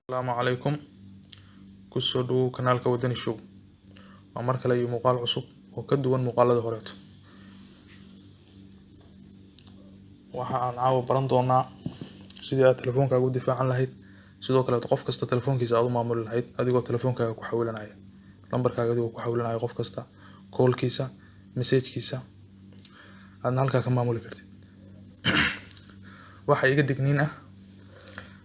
Asalaamu calaykum, kusoo dhawow kanaalka Wadani Show. Waa mar kale iyo muuqaal cusub oo ka duwan muuqaalada horeeto. Waxa aan caawa baran doonaa sidii aad telefoonkaaga u difaacan lahayd, sidoo kaleeto qof kasta telefoonkiisa aad u maamuli lahayd adigoo telefoonkaaga ku xawilanaya, lambarkaaga adigoo ku xawilanaya qof kasta, koolkiisa, message-kiisa aadna halkaa ka maamuli kartid. Waxa iga digniin ah,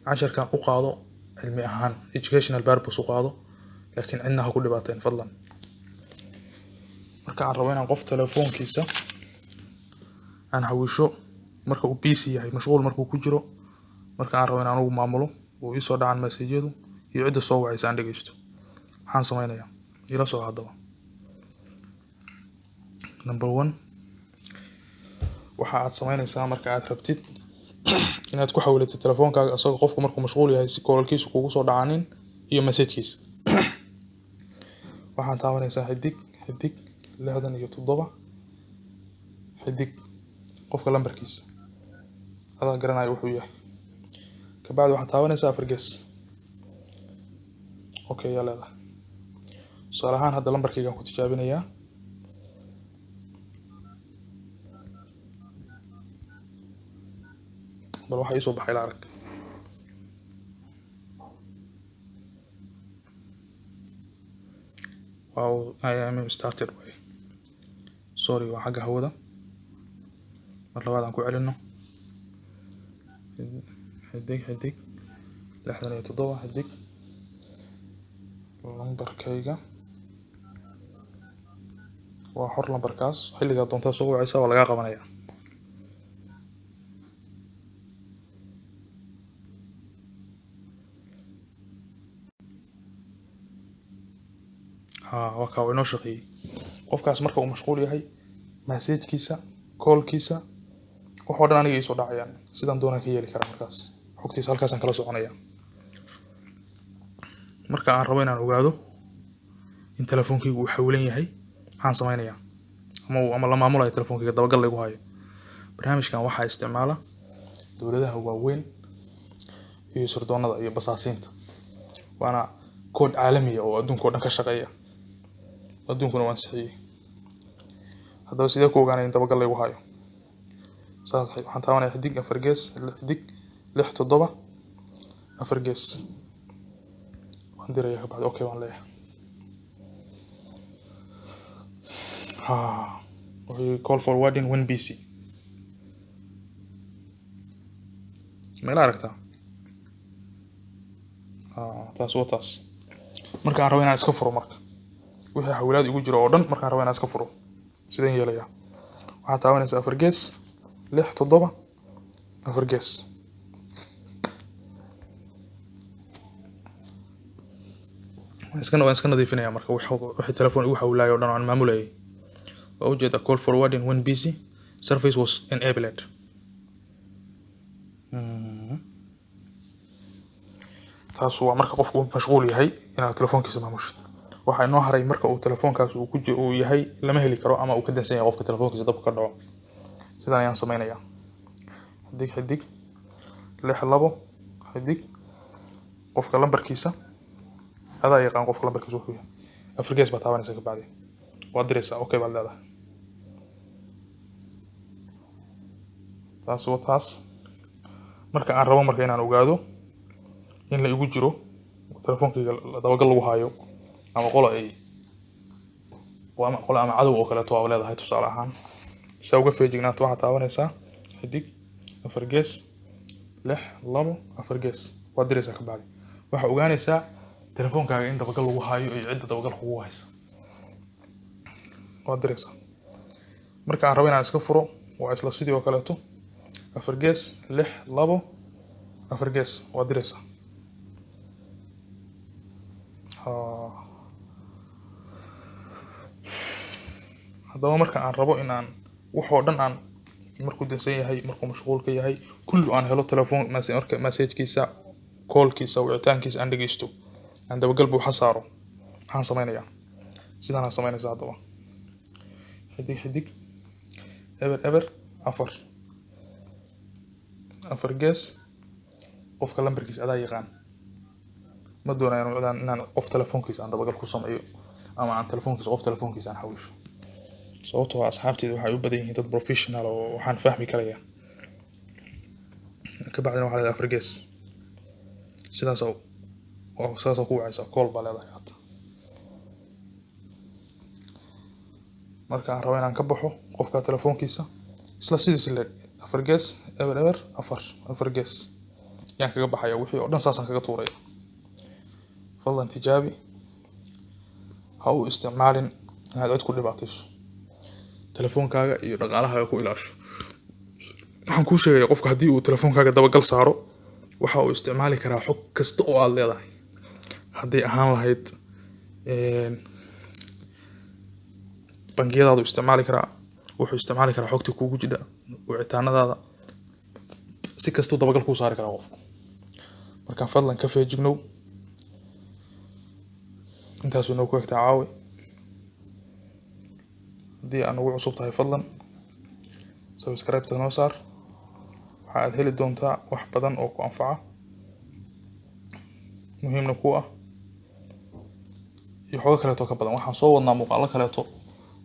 casharkan u qaado cilmi ahaan, educational purpose u qaado, laakiin cidna ha ku dhibaateen fadlan. Marka aan rabo inaan qof telefoonkiisa aan xawisho marka uu busy yahay, mashquul markuu ku jiro, marka aan rabo inaan ugu maamulo oo ii soo dhacaan message-yadu iyo cidda soo wacaysa aan dhageysto, maxaan sameynayaa? Ila soo haddaba. Number one, waxa aad sameynaysaa marka aad rabtid inaad ku xawilatid telefoonkaaga asagoo qofku markuu mashquul yahay si koolalkiisu kugu soo dhacaanin iyo message-kiisa, waxaad taabanaysaa xidig xidig 67 xidig, qofka lambarkiisa adaa garanaya wuxuu yahay. Kabacdi waxaad taabanaysaa afar gees. Okay, yaa leedahay. Tusaale ahaan hadda lambarkaygaan ku tijaabinayaa. Bal waxa ii soo baxay la arag. Wow, I am started way. Sorry, waa xagga hawada. Mar labaad aan ku celino. Xidig xidig 67 xidig, lambarkayga waa xor. Lambarkaas xilligaa doontaa soo wacaysa, waa lagaa qabanayaa. Haa, waa kaa, waa inoo shaqeeyey. Qofkaas marka uu mashquul yahay, message-kiisa, koolkiisa, wax oo dhan aniga ii soo dhacayaan, sidaan doonaan ka yeeli karaa. Markaas xogtiisa halkaasaan kala soconaya. Marka aan rabo inaan ogaado in telefoonkaygu uu xawilan yahay, maxaan sameynayaa? Ama uu ama la maamulayo telefoonkayga, dabagal lagu hayo. Barnaamijkan waxaa isticmaala dowladaha waaweyn iyo sirdoonada iyo basaasiinta, waana kood caalami ah oo adduunka oo dhan ka shaqeeya, adduunkuna waa ansixiyey. Haddaba sidee ku ogaanaya in dabagal lagu hayo? Saas waxaan taabanaya xidig afar gees xidig 67 afar gees, waan diraya. Kabacdi okay waan leeyahay. Ha, wuxuu call forwarding when busy. Ma ila aragtaa? Ha, taas waa taas. Marka aan rabo inaan iska furo, marka wixii xawilaad igu jiro oo dhan markaan rabo inaan iska furo, sideen yeelayaa? Waxaad taabanaysaa afar gees 67 afar gees. Waan iska nadiifinaya marka wixii telefoon igu xawilaayay oo dhan oo aan maamulayay. Waa ujeeda, call forwarding when busy service was enabled. Taas waa marka qofku uu mashquul yahay inaad telefoonkiisa maamushid. Waxaa inoo haray marka uu telefoonkaas uu ku uu yahay lama heli karo ama uu ka dansan yahay qofka, telefoonkiisa dabka ka dhaco, sidaan ayaan sameynayaa. Xidig xidig 62 xidig, qofka lambarkiisa adaa yaqaan, qofka lambarkiisa wuxuu yahay, afar gees baa taabanaysa. Kabacdi waad diraysaa, okay baad leedahay. Taas waa taas. Marka aan rabo marka inaan ogaado in la igu jiro telefoonkayga, dabagal lagu hayo, ama qolo ay ama qolo ama cadow oo kaleeto waa leedahay, tusaale ahaan, si uga feejignaato, waxaad taabanaysaa xidig afar gees 62 afar gees, waad diraysaa. Kabacdi waxaa ogaanaysaa telefoonkaaga in dabagal lagu hayo iyo cidda dabagal kugu haysa. Waad diraysaa. Marka aan rabo inaan iska furo, waa isla sidii oo kaleeto, afar gees 62 afar gees, waad diraysaa. Ha, haddaba marka aan rabo in aan wax oo dhan aan markuu dansan yahay, markuu mashquulka yahay, kulli aan helo telefoon marka message-kiisa, koolkiisa, wicitaankiisa aan dhageysto, aan dabagal buuxa saaro, maxaan sameynayaa? Sidaan aan sameynaysaa haddaba: xidig xidig eber eber afar afar gees, qofka lambarkiisa adaa yaqaan. Ma doonayo inaan qof telefoonkiisa aan dabagal ku sameeyo ama aan telefoonkiisa, qof telefoonkiisa aan xawisho, sababtoo ah asxaabteyda waxay u badan yihiin dad professional oo waxaan fahmi karaya. Kabacdina waxaa leedahay afar gees, sidaas oo sidaas ku wacaysa, call baa leedahay. Hata marka aan rabo inaan ka baxo qofka telefoonkiisa, isla sidiis leeg afar gees eber eber afar afar gees yaan kaga baxaya. Wixii oo dhan saasaan kaga tuuraya. Fadlan tijaabi, ha u isticmaalin inaad cid ku dhibaatayso, telefoonkaaga iyo dhaqaalahaaga ku ilaasho. Waxaan kuu sheegaya, qofka haddii uu telefoonkaaga dabagal saaro, waxa uu isticmaali karaa xog kasta oo aad leedahay, hadday ahaan lahayd bangiyadaadu isticmaali karaa, wuxuu isticmaali karaa xogta kuugu jidha wicitaanadaada, si kastuu dabagal kuu saari karaa qofku. Marka fadlan ka feejignow. Intaasuu inoo ku egtaa caawi. Haddii aad nagu cusub tahay, fadlan subscribe-ta noo saar. Waxa aad heli doontaa wax badan oo ku anfaca, muhiimna ku ah, iyo xogo kaleeto ka badan. Waxaan soo wadnaa muuqaalo kaleeto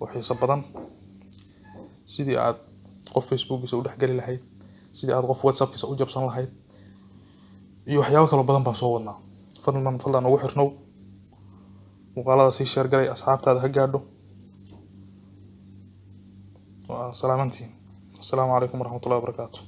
oo xiiso badan, sidii aad qof Facebookiisa u dhexgeli lahayd, sidii aad qof WhatsAppkiisa u jabsan lahayd, iyo waxyaabo kaloo badan baan soo wadnaa. Fadlan, fadlan ugu xirnow muuqaalada, sii share garay, asxaabtaada ha gaadho. Waa salaamantihiin. Assalaamu calaykum waraxmatullahi wabarakaatu.